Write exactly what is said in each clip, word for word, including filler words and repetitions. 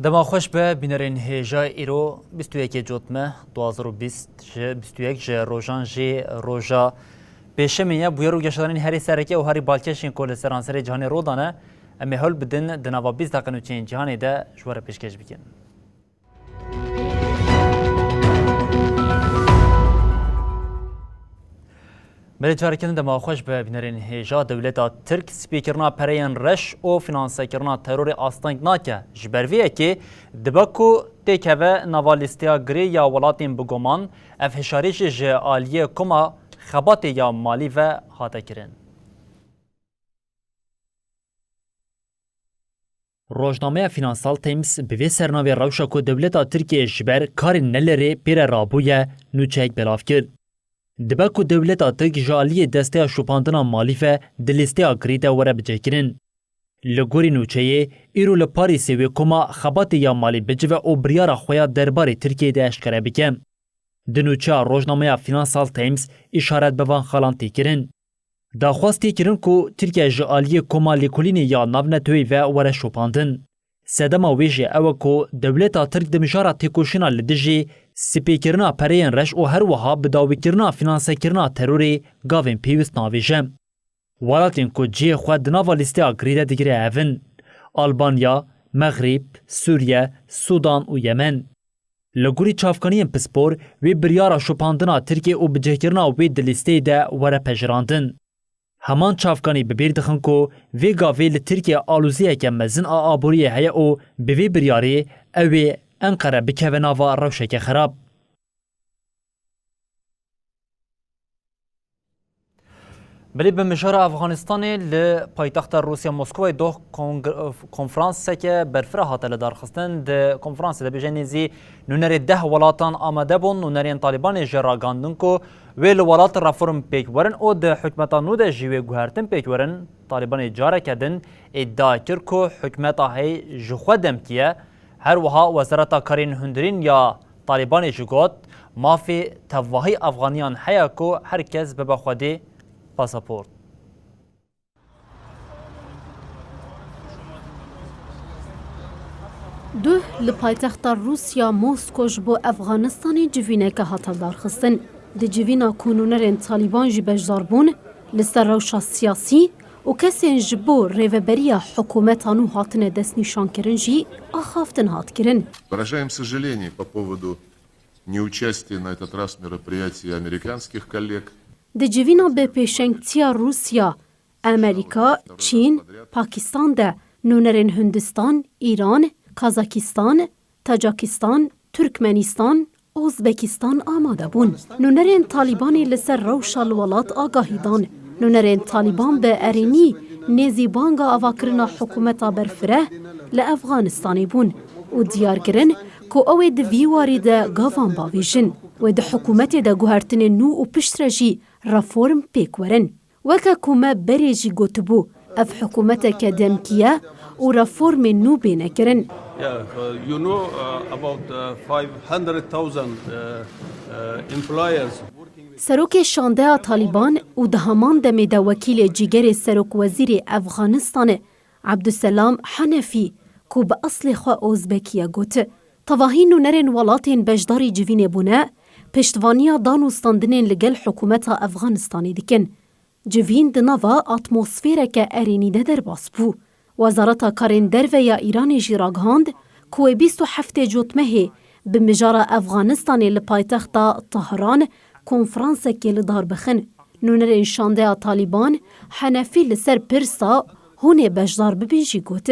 Dema xweş be, bînerên hêja, îro bîst û yekê Cotme du hazar û bîst, ji bîst û yek ji rojan jî roja pêşemê ye. Bûyer û geşedanên herî sereke û herî balkêş ên ku li seranserê cîhanê rû dane, em ê hewl bidin di nava bîst deqe nûçeyên cîhanê de ji we re pêşkêş bikin. Belê, careke din dema xweş be, bînerên hêja. Dewleta Tirk spîkirina pereyên reş û finansekirina terorê asteng nake. Ji ber vê yekê dibe ku têkeve nava lîsteya girê ya welatên bi guman, ev hişyarî jî ji aliyê Koma Xebatê ya Malî ve hate kirin. Rojnameya Financial Times bi vê sernavê rewşa ku dewleta Tirkiyê ji ber karên nelêrê pê re rabûye, nûçeyek belav kir. Dibe ku dewleta Tirk ji aliyê desteya şopandina malî ve di lîsteya girî de were bicihkirin. Li gorî nûçeyê, îro li Parîsê wê Koma Xebatê ya Malî bicive û biryara xwe ya derbarê Tirkiyeyê de eşkere bike. Di nûçeya rojnameya Financial Times îşaret bi van xalan tê kirin. Daxwaz tê kirin ku Tirkiye ji aliyê Koma Lêkolînê ya Navneteweyî ve were şopandin. Sedema wê jî ew e ku dewleta Tirk di mijara têkoşîna li dijî spêkirina pereyên reş û her wiha bidawîkirina finansekirina terorê gavên pêwîst navêje. Welatên ku cihê xwe di nava lîsteya girî de digire ev in: Albanya, Mexrîb, Sûriye, Sûdan û Yemen. Li gorî çavkaniyên pispor, wê biryara şopandina Tirkiyê û bicihkirina wê di lîsteyê de were pejirandin. Heman çavkanî bi bîr dixin ku vê gavê li Tirkiyê aloziyeke mezin a aboriyê heye û bi vê biryarê ew ê Enqere bikeve nava rewşeke xerab. Belê, bi mijara Afganistanê li paytexta Rûsya Moskovayê doh kong-, konferanseke berfireh hate lidarxistin. Di konferansê de bêje nêzî nûnerê deh welatan amade bûn. Nûnerên Talîbanê jî ragihandin ku wê li welat reform pêk werin û di hikûmeta nû de jî wê guhertin pêk werin. Talîbanê careke din îdia kir ku hikûmeta heyî ji xwe demkî ye. Her wiha Wezareta Karên Hundirîn ya Talîbanê jî got, mafê tevahî Afganiyan heye ku her kes bibe xwedî pasaport. Duh li paytexta Rûsya Mosko ji bo Afganistanê civîneke hate lidarxistin. Di civîna ku nûnerên Talîban jî beşdar bûn, li ser rewşa siyasî û kesên ji bo rêveberiya hikûmeta nû hatine destnîşankirin jî axaftin hat kirin. Выражаем сожаление по поводу неучастия на этот раз мероприятия американских коллег. Di civîna bêpêşengtiya Rûsya, Amerîka, Çîn, Pakistan de nûnerên Hindistan, Îran, Kazakistan, Tacakistan, Turkmenistan, Ozbekistan amade bûn. Nûnerên Talîbanê li ser rewşa li welat agahî dan. Nûnerên Talîban bi erênî nêzî banga avakirina hikûmeta berfireh li Efxanistanê bûn û diyar kirin ku ew ê di vî warî de gavan bavêjin. Wê di hikûmetê de guhertinên nû û piştre jî reform pêk werin. Weke ku me berê jî gotibû, ev hikûmeteke demkî ye û reformên nû bêne kirin. Yeah, uh, you know, uh, about, uh, five hundred thousand, uh, uh, employers. Serokê şandeya Talîban û di heman demê de wekîlê cîgerê serokwezîrê Efxanistanê Ebduselam Henefî, ku bi eslê xwe Ozbekî ye, got, tevahî nûnerên welatên beşdarî civînê bûne, piştvaniya dan û standinên li gel hikûmeta Efxanistanê dikin. Civîn di nava atmosfereke erênî de derbas bû. Wezareta Karên Derve ya Îranê jî ragihand ku wê bîst û heftê Cotmehê bi mijara Efxanistanê li paytexta Tehran konferansekê li dar bixin. Nûnerên şandeya Talîban Henefî li ser pirsa hûn ê beşdar bibin jî got,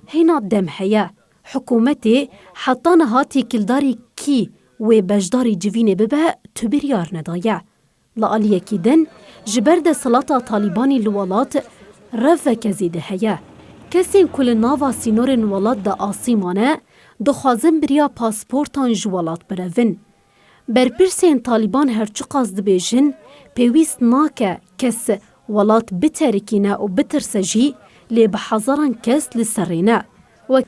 hêna dem heye. Hikûmetê heta niha têkildarî kî wê beşdarî civînê bibe tu biryar nedaye. Li aliyekî din, ji ber desthilata Talîbanî li welat reveke zêde heye. Kesên ku li nava sînorên welat de asî mane, dixwazin bi riya pasportan ji welat birevin. Berpirsên Talîban her çiqas dibêjin, pêwîst nake kes welat biterikîne û bitirse jî, lê bi hezaran kes li ser rê ne. Wek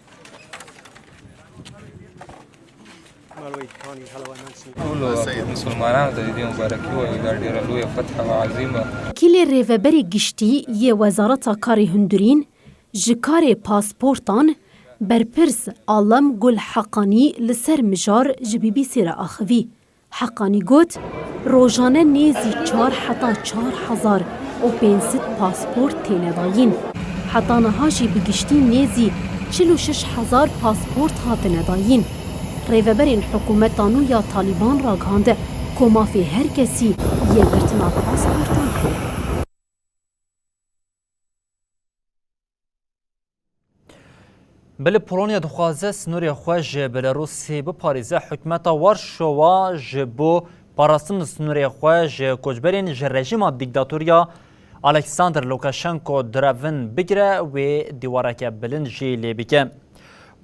ټولو مسلمانانو ته د دې مبارکي وایو، دا ډېره لویه فتحه او عظیمه. Wekîlê Rêveberê Giştî yê Wezareta Karê Hundirîn ji karê pasportan, berpirs Alem Gul Heqanî li ser mijar ji B B C re axivî. Heqanî got, rojane nêzî çar heta çar hezar û pênc sed pasport têne dayîn. Heta niha jî bi giştî nêzî çil û şeş hezar pasport hatine dayîn. Rêveberên hikûmeta nû ya Talîban ragihand ku mafê her kesî yê girtina pasportan heye. Belê Polonya dixwaze sînorê xwe ji Belarusê biparêze. Hikûmeta Warşawa ji bo parastin sînorê xwe ji koçberên ji rejîma dîktator ya Alexander Lukashenko direvin bigire, wê dîwareke bilind jî lê bike.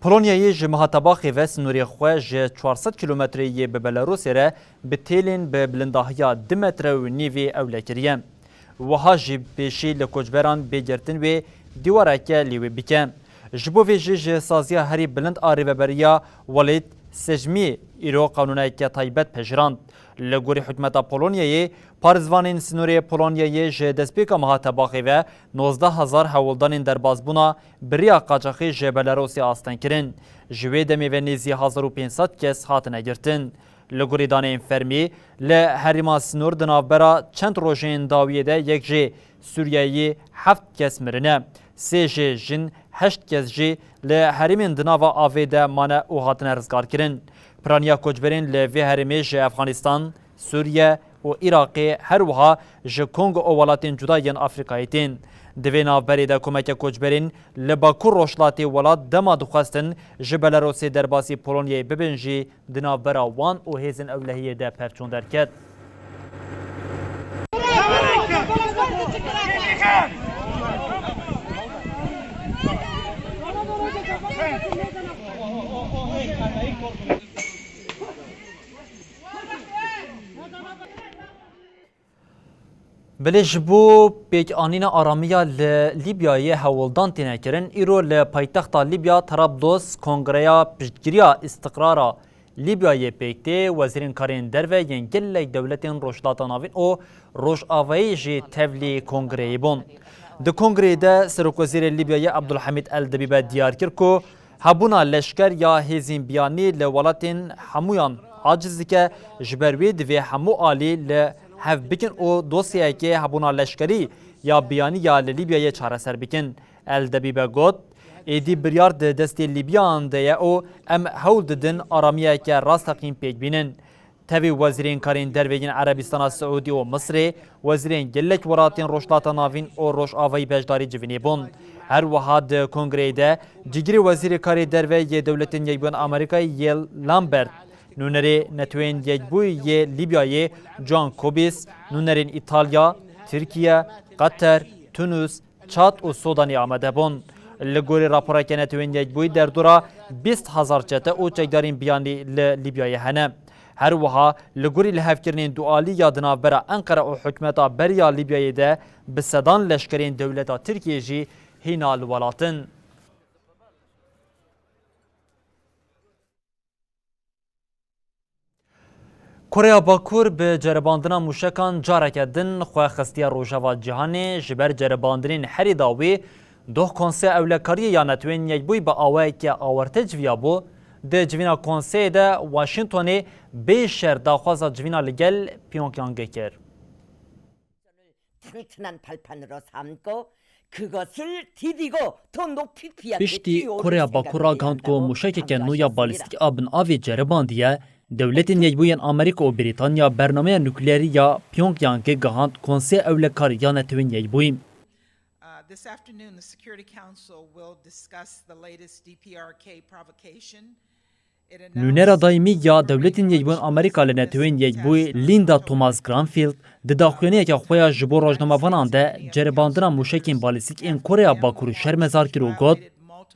Polonyayê ji meha Tebaxê ve sînorê xwe ji çar sed kîlometreyê yê bi Belarusê re bi têlên bi bilindahiya du metre û nîvê ewle kiriye. Wiha jî pêşî li koçberan bê girtin wê dîwareke lê wê bike. Ji bo vê jî ji saziya herî bilind a Rêveberiya Welêt Sejmî îro qanûneke taybet pejirand. Li gorî hikûmeta Polonyayê, parêzvanên sînorê Polonyayê ji destpêka meha Tebaxê ve nozdeh hezar hewldanên derbasbûna bi riya qaçaxî ji Belarusê asteng kirin. Ji wê demê ve nêzî hezar û pênc sed kes hatine girtin. Li gorî daneyên fermî, li herêma sînor di navbera çend rojên dawiyê de yek ji Sûriyeyî heft kes mirine, sê ji jin, heşt kes jî li herêmên di nava avê de mane û hatine rizgarkirin. Piraniya koçberên li vê herêmê ji Efxanistan, Sûriye û Iraqê, her wiha ji Kongo û welatên cuda yên Afrîkayê tên. Di vê navberê de komeke koçberên li bakur rojhilatê welat dema dixwestin ji Belarusê derbasî Polonyayê bibin jî, di navbera wan û hêzên ewlehiyê de pevçûn derket. Belê ji bo pêkanîna aramiya li Lîbyayê hewldan têne kirin, îro li paytexta Lîbya Trablos Kongreya Piştgiriya Îstiqrara Lîbyayê pêk tê. Wezîrên karên derve yên gelek dewletên Rojhilata Navîn û Rojavayî jî tevlî kongreyê bûn. Di kongreyê de Serokwezîrê Lîbyayê Abdulhamîd El Debîbe diyar kir ku hebûna leşker ya hêzên biyanî li welatên hemûyan aciz dike, ji ber wê divê hemû alî li hev bikin û dosyayekê hebûna leşkerî ya biyanî ya li Lîbyayê çareser bikin. El Debîbe got, êdî biryar di destê Lîbiyan de ye û em hewl didin aramiyeke rasteqîn pêk bînin. Tevî wezîrên karên derve yên Erebistana Siûdî û Misirê, wezîrên gelek welatên Rojhilata Navîn û Rojavayî beşdarî civînê bûn. Her wiha di kongreyê de cîgirê wezîrê karê derve yê Dewletên Yekbûyên Amerîkayê Yel Lambert, nûnerê Neteweyên Yekbûyî yê Lîbyayê John Corbett, nûnerên Îtalya, Tirkiye, Qeter, Tunus, Çad û Sudanê amade bûn. Li gorî raporeke Netewên Yekbûyî derdora bîst hezar çete û çekdarên biyanî li Lîbyayê hene. Her wiha li gorî lihevkirinên dualî ya di navbera Enqere û hikûmeta berê ya Lîbyayê de bi sedan leşkerên dewleta Tirkiyê jî hîna li welat in. Koreya Bakur bi ceribandina mûşekan careke din xwe xistiye rojeva cîhanê. Ji ber ceribandinên herî dawî doh Konseya Ewlekariyê ya Netewên Yekbûyî bi awayeke awarte civiyabû. Di civîna konseyê de Washingtonê bê şer daxwaza civîna li gel Pyongyangê kir. Tnitnan palpanros hamko, kıgosil tidigo, tondok pipiya. Piştî Koreya Bakur ragihand ku mûşekeke nû ya balîstîk a bin avê ceribandiye, Dewletên Yekbûyên Amerîka û Brîtanya bernameya nukleerî ya Pyongyangê gihand Konseya Ewlekarî ya Netewên Yekbûyî. Uh, this afternoon, the Security Council will discuss the latest D P R K provocation. Nûnera daîmî ya Dewletên Yekbûyên Amerîka li Netewên Yekbûyî Linda Thomas Greenfield di daxuyaniyeke xwe ya ji bo rojnamevanan de ceribandina mûşekên balîstîk ên Koreya Bakur şermezar kir û got,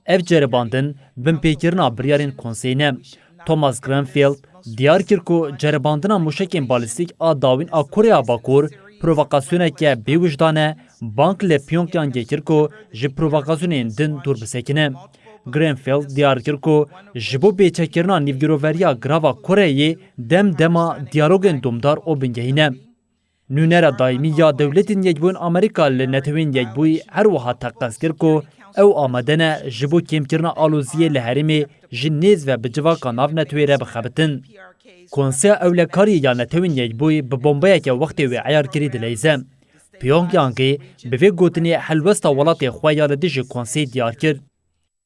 ev ceribandin binpêkirina biryarên konseyê ne. Thomas Greenfield diyar kir ku ceribandina mûşekên balîstîk a dawîn a Koreya Bakur provokasyoneke bêwijdan e, bang li Pyongyangê kir ku ji provokasyonên din dûr bisekine. Greenfield diyar kir ku ji bo bêçekirina nîvgiroveriya girava Koreyê dem dema diyalogên domdar û bingehîn e. Nûnera daîmî ya Dewletên Yekbûyên Amerîka li Netewên Yekbûyî her wiha teqez kir ku ew amade ne ji bo kêmkirina aloziyê li herêmê ji nêz ve bi civaka nav netewê re bixebitin. Konseya Ewlekariyê ya Netewên Yekbûyî bi bombeyeke wextê wê eyarkirî dileyze. Pyongyangê bi vê gotinê helwesta welatê xwe ya li dijî konseyê diyar kir.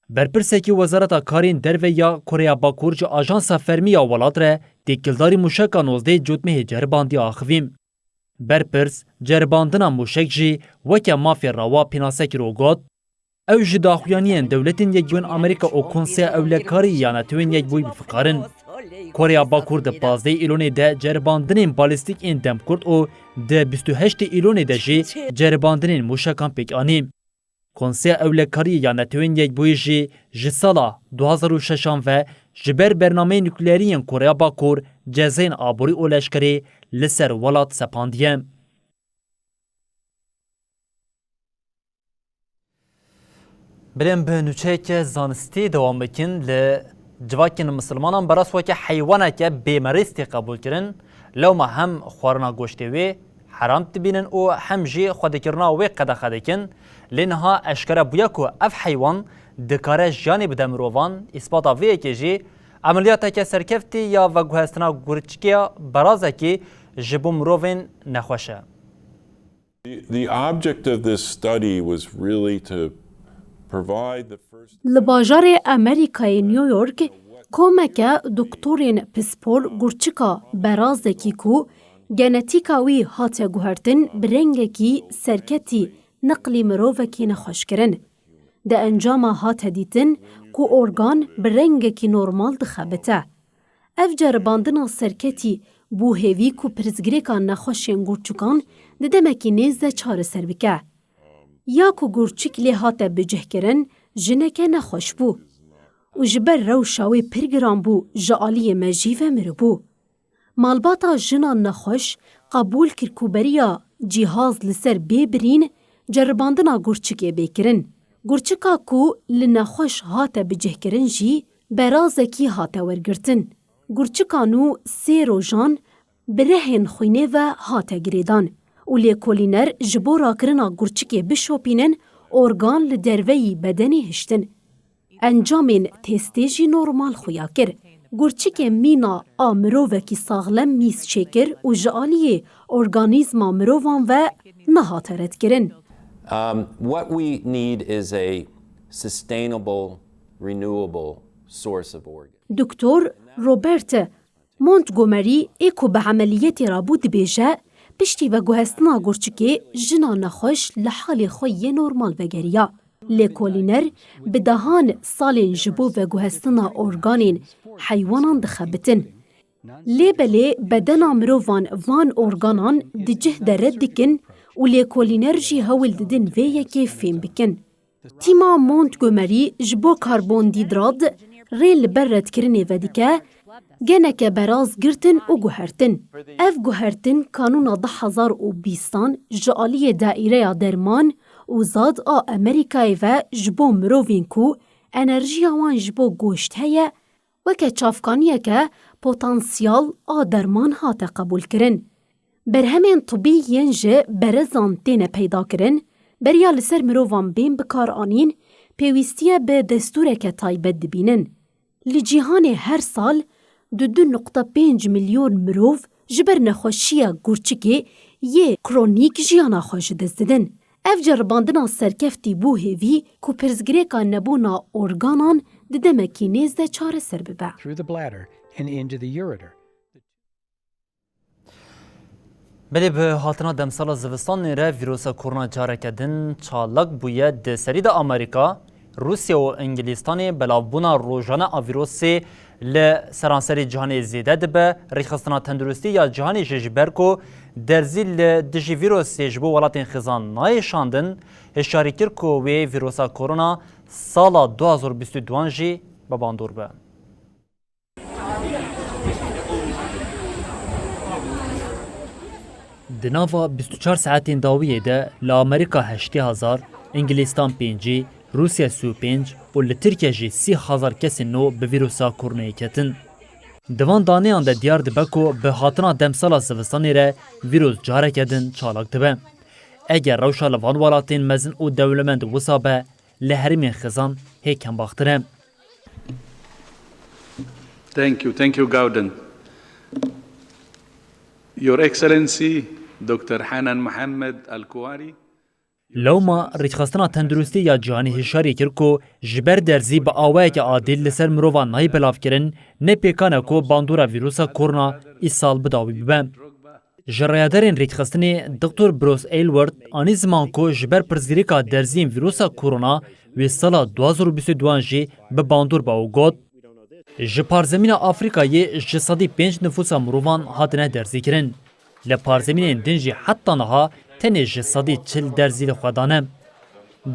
Berpirsekî Wezareta Karên Derve ya Koreya Bakur ji ajansa fermî ya welat re têkildarî mûşeka nozdehê cotmehê ceribandiye axivî. Berpirs ceribandina mûşek jî weke mafê rewa pênase kir û got, ew ji daxuyaniyên Dewletên Yekbûyên Amerîka û Konseya Ewlekarî ya Netewên Yekbûyî bi fikar in. Koreya Bakur di pazdehê Îlonê de ceribandinên balîstîk ên demkurt û di bîst û heştê Îlonê de jî ceribandinên mûşekan pêk anî. Konseya Ewlekariyê ya Netewên Yekbûyî jî ji sala du hazar û şeşan ve ji ber bernameyê nukleerî yên Koreya Bakur cezayên aborî û leşkerî li ser welat sepandiye. Birên bi nûçeyeke zanistî dewam bikin, li civakên misilmanan beras weke heywaneke bêmerîz tê qebûlkirin. Lewma hem xwarina goştê wê heram dibînin û hem jî xwedîkirina wê qedexe dikin. Lê niha eşkere bûye ku ev heywan dikare jiyanê bide mirovan. Îspata vê yekê jî emeliyateke serkeftî ya veguhestina gurçikê ya berazekî ji bo mirovên nexweş e. The, the object of this study was really to provide the first Li bajarê Amerîkayê New York komeke doktorên pispor gurçika berazekî ku genetîka wî hate guhertin bi rengekî serketî neqlî mirovekî nexweş kirin. Di encama hate dîtin ku organ bi rengekî normal dixebite. Ev ceribandina serketî bû hêvî ku pirsgirêka nexweşên gurçikan di demekî nêz de çareser bike. Ya ku gurçik lê hate bicihkirin, jineke nexweş bû û ji ber rewşa wê pir giran bû, ji aliyê mejî ve miribû. Malbata jina nexweş qebûl kir ku beriya cîhaz li ser bê birîn ceribandina gurçikê bê kirin. Gurçika ku li nexweş hate bicihkirin jî berazekî hate wergirtin. Gurçika nû sê rojan bi rehên xwînê ve hate girêdan û lêkolîner ji bo rakirina gurçikê bişopînin organ li derveyî bedenê hiştin. Encamên testê jî normal xuya kir. Gurçikê mîna a mirovekî saxlem mîz çêkir û ji aliyê organîzma mirovan ve nehate redkirin. Um, what we need is a sustainable, renewable source of organs. Doktor Robert Montgomery ê ku bi emeliyetê rabû dibêje, piştî veguhestina gurçikê jina nexweş li halê xwe yê normal vegeriya. Lêkolîner bi dehan salên ji bo veguhestina organên heywanan dixebitin. Lê belê bedena mirovan van organan di cih de red dikin û lêkolîner jî hewl didin vê yekê fêm bikin. Tîma Montgomery ji bo karbondîdrat rê li ber redkirinê vedike, geneke beraz girtin û guhertin. Ev guhertin kanûna du hezar û bîstan ji aliyê Daîreya Derman û Zad a Amerîkayê ve ji bo mirovên ku enerjiya wan ji bo goşt heye, weke çavkaniyeke potansiyal a derman hate qebûlkirin. Berhemên tibî yên ji berezan têne peydakirin, beriya li ser mirovan bên bikaranîn, pêwîstiye bi destûreke taybet dibînin. Li cîhanê her sal du du nuqta pênc milyon mirov ji ber nexweşiya gurçikê yê kronîk jiyana xwe ji dest didin. Ev ceribandina serkeftî bû hêvî ku pirsgirêka nebûna organan di demekî nêz de çareser bibe. Through the bladder and into the ureter. Belê, bi hatina demsala zivistanê re vîrosa korona careke din çalak bûye. Di serî de Amerîka, Rûsya û Îngilîstanê belavbûna rojane a vîrosê Li seranserê cîhanê zêde dibe, Rêxistina Tenduristî ya Cîhanê jî ji ber ku derzî li dijî vîrusê ji bo welatên xizan nayê şandin, hişyarî kir ku wê vîrusa korona sala du hazar û bîst û duan jî bi bandor be. Di nava bîst û çar saetên dawiyê de li Amerîka heştê hezar, Îngilîstan pêncî, Rûsya sî û pênc û li Tirkiye jî sî hezar kesên nû bi vîrusa koronayê ketin. Di van daneyan de diyar dibe ku bi hatina demsala zivistanê re vîrus careke din çalak dibe. Eger rewşa li van welatên mezin û dewlemend wisa be, li herêmên xizan hê kembaxtir e. Thank you. Thank you, Gauden. Your Excellency, doktor Hanan Mohammed Al-Kuwari. Lewma Rêxistina Tenduristî ya Cîhanî hişyarî kir ku ji ber derzî bi awayeke adil li ser mirovan nayê belavkirin, ne pêkan e ku bandora vîrusa korona îsal bi dawî bibe. Ji rayedarên rêkxistinê Doktor Bruce Aylward anî ziman ku ji ber pirsgirêka derziyên vîrusa korona wê sala du hazar û bîst û duan jî bi bandor be û got, Ji parzemîna Afrîkayê ji sedî pênc nifûsa mirovan hatine derzîkirin. Li parzemînên din jî heta niha tenê ji sedî çil derzî li xwe dane.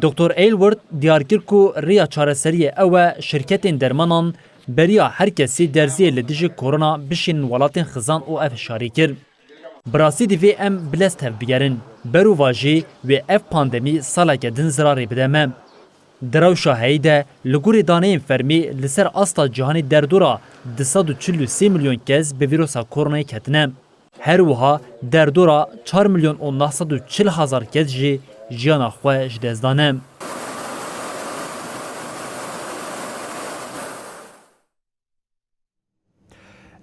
Doktor Aylward diyar kir ku rêya çareseriyê ew e şirketên dermanan beriya her kesî derziyê li dijî korona bişînin welatên xizan û ev hişyarî kir. Bi rastî divê em bi lez tevbigerin. Berovajî wê ev pandemî saleke din zirarê bide me. Di rewşa heyî de, li gorî daneyên fermî, li ser asta cîhanê derdora du sed û çil û sê milyon kes bi vîrusa koronayê ketine. Her wiha derdora çar milyon û neh sed û çil hezar kes jî jiyana xwe ji dest dane.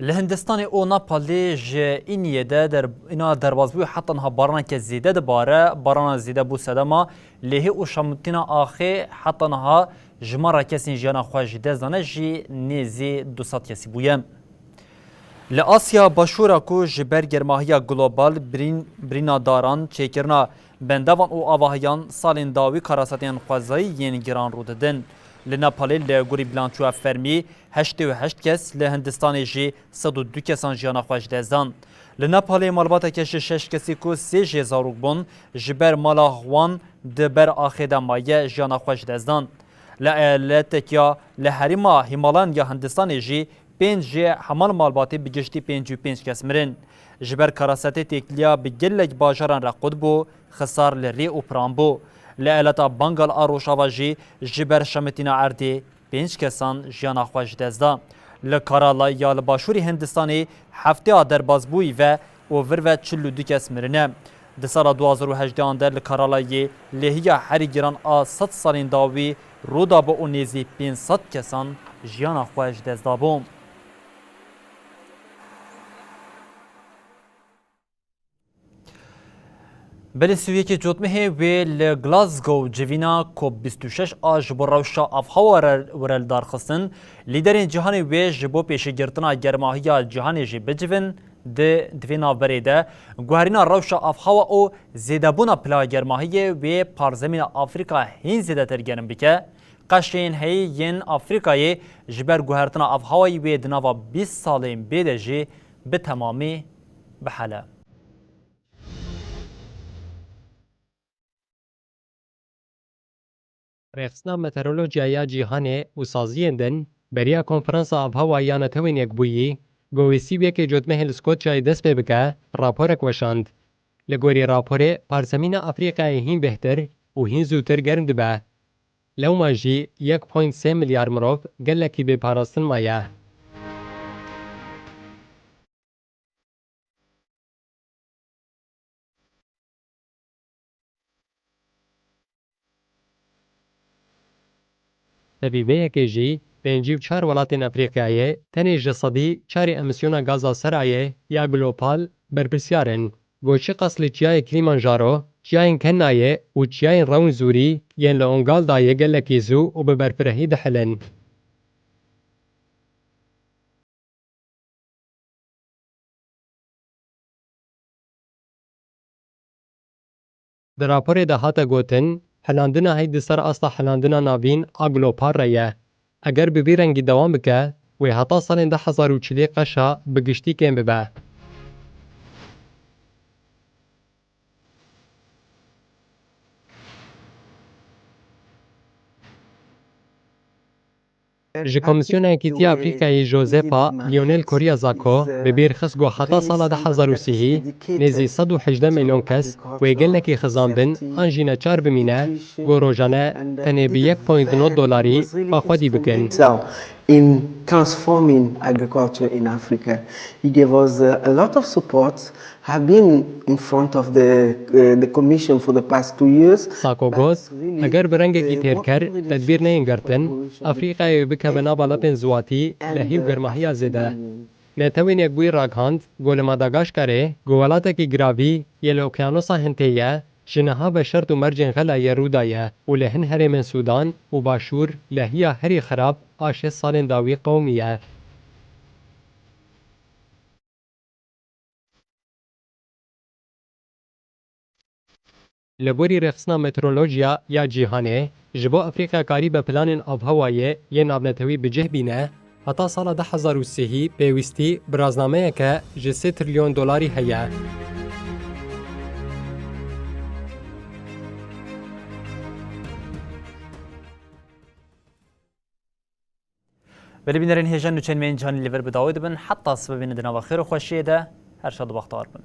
Li Hindistanê û Nepalê ji îniyê de der-, îna derbazbûyî heta niha baraneke zêde dibare. Barana zêde bû sedema lêhî û şamtîna axê, heta niha jimara kesên jiyana xwe ji dest dane jî nêzî du sed kesî bûye. Li Asya Başûra ku ji ber germahiya global birîn-, birîna daran, çêkirina bendevan û avahiyan salên dawî karasetên xwezayî yên giran rû didin. Li Nepalê li gorî bilançoya fermî heştê û heşt kes, li Hindistanê jî sed û du kesan jiyana xwe ji dest dan. Li Nepalê malbateke ji şeş kesî ku sê jê zarok bûn, ji ber mala wan di ber axê de maye jiyana xwe ji dest dan. Li eyaletek ya li herêma Hîmalan ya Hindistanê jî pênc ji heman malbatê bi giştî pêncî û pênc kes mirin. Ji ber karasetê têkiliya bi gelek bajaran re qut bû, xisar li rê û piran bû. Li eyaleta Bangal a Rojava jî ji ber şemitîna erdê pênc kesan jiyana xwe ji dest da. Li Kerala ya li başûrê Hindistanê hefteya derbazbûyî ve û vir ve çil û du kes mirine. Di sala du hazar û hejdehan de li Keralayê lêhiya herî giran a sed salên dawî rû dabû û nêzî pênc sed kesan jiyana xwe ji dest dabû. Belê sî û yekê Cotmehê wê li Glasgow civîna COP bîst û şeş a ji bo rewşa avhewa re were lidarxistin. Lîderên cîhanê wê ji bo pêşîgirtina germahiya cîhanê jî bicivin. Di, di vê navberê de guherîna rewşa avhewa û zêdebûna pila germahiyê wê parzemîna Afrîka hîn zêdetir germ bike. Qeşên heyî yên Afrîkayê ji ber guhertina avhewayî wê di nava bîst salên bê de jî bi temamî bihele. Rêxistina Meteorolojiya ya Cîhanê û saziyên din beriya Konferansa Avhewa ya Netewên Yekbûyî, ku wê sî û yekê Cotmehê li Skoçyayê dest pê bike, raporek weşand. Li gorî raporê, parzemîna Afrîkayê hîn bêhtir û hîn zûtir germ dibe. Lewma jî yek point sê milyar mirov gelekî bê parastin maye. Sebîbeyekê jî pêncî û çar welatên Efrîqyayê tenê ji sedî çarê emîsyona gaza serayê ya global berpirsiyar in. Ku çiqas li çiyayê Kilimanjaro, çiyayên Kenayê û çiyayên Rewinzûrî yên li Ongaldayê gelekî zû û bi berfirehî dihilin. Di raporê de hate gotin, hilandina heyî di ser asta hilandina navîn a global re ye. Eger bi vî rengî dewam bike, Wê heta salên du hezar û çilî qeşa bi giştî kêm bibe. Ji Komîsyona Yekîtiya Afrîkayê Josefa Lionel Correa Zako bi bîr xist ku heta sala du hezar û sî nêzî sed û hejdeh milyon kes wê gelekî xizandin an jî neçar bimîne ku rojane tenê bi yek point nod dolarî xwe xwedî bikin. So, in transforming agriculture in Africa, he gave us uh, a lot of support. Have been in front of the uh, the Commission for the past two years. Sako got, Eger bi rengekî têrker tedbîr neyên girtin, Afrîkayê wê bikeve nava lepên ziwatî, lehî û germahiya zêde. Netewên Yekbûyî ragihand ku li Madagaskarê, ku welatekî giravî yê li Okyanosa Hintê ye, ji niha ve şert û mercên xela yê rû daye û li hin herêmên Sûdan û Başûr lehiya herî xirab a şêst salên dawî qewimiye. Li gorî Rêxistina Meteorolojiya ya Cîhanê, ji bo Afrîqya karîbe planên avhewayê yê navnetewî bi cih bîne, heta sala du hezar û sî pêwîstî bi raznameyeke ji sê trilyon dolarî heye. Belê bînerên hêja, nûçeyên me yên cîhanî li vir bi dawî dibin. Heta sibê bînin di nava xêr û xweşiyê de, her şad û bextewar bin.